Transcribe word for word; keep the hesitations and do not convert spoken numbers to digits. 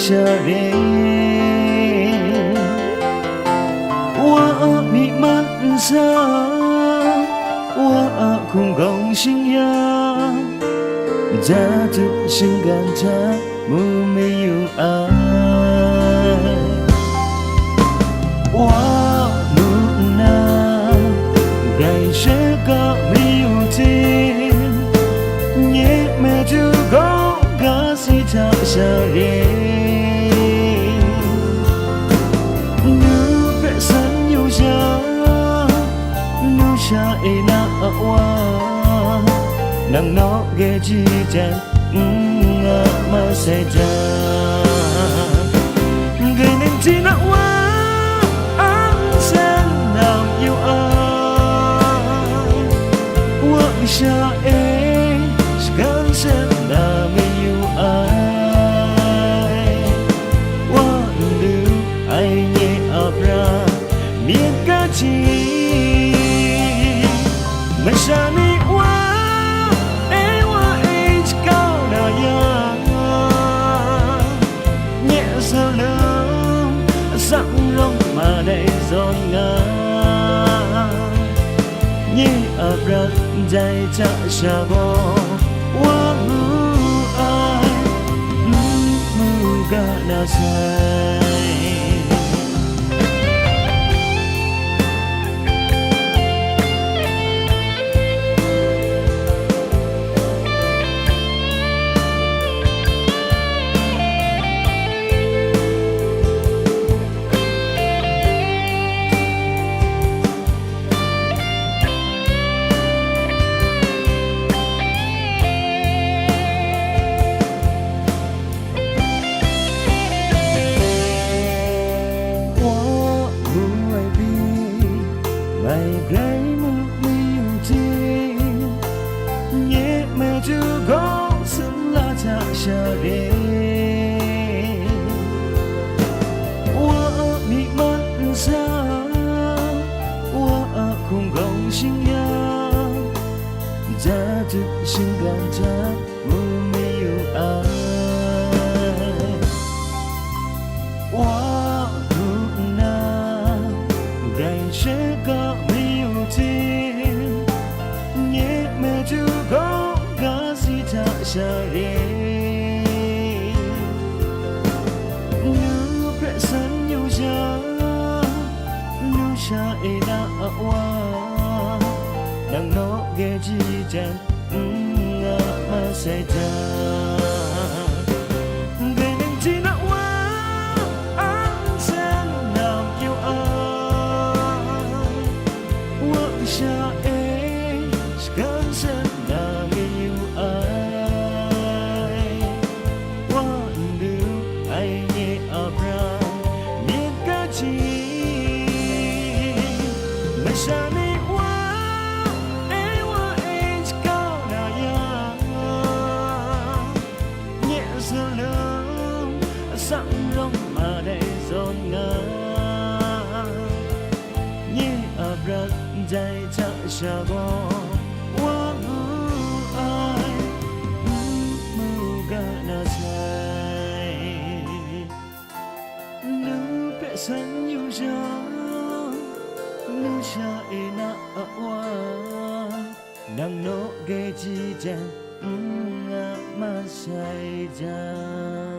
Share, wa a myi man nsa, wa a hkunggawn shingya, jadu shinggan hta mu mayu ai. Wa mu nna, grai shaka mayu hte, nye madu gaw ga si hta share. Nu hpe san yu sha, nu sha e na a wa, nang naw gye ji jan n nga masai jan. Grai nang hte na wa, ang san nam yu ai. Wa masha e, shagan san na mayu ai. Wa ndu ai nye a bra, myit kaji, masha ni wa e, wa e shakau na yang, nye zalum atsam rawng ma dai zawn nga, nye a bra ndai hta sha gaw wa mu ai, n mu ga na sai. Wa mu ai pyi, ngai grai mu mayu hte, nye madu gaw sumla hta share. Wa a myi man nsa, wa a hkunggawn shingya, jadu shinggan hta mu mayu ai. Wa mu nna, grai shaka mayu hte, nye madu gaw ga si hta share. Nu hpe san yu sha, nu sha e na a wa, nang naw gye ji jan n nga masai jan. Dai nang hte na wa, ang san nam yu ai. Wa sha e, shagan san na mayu ai. Wa ndu ai nye a bra, myit kaji, masha ni wa e, wa e shakau na yang, nye zalum atsam rawng ma dai zawn nga, nye a bra ndai hta sha gaw wa mu ai, n mu ga na sai. Nu hpe san yu sha, nu sha e na a wa, nang naw gye ji jan n nga masai jan.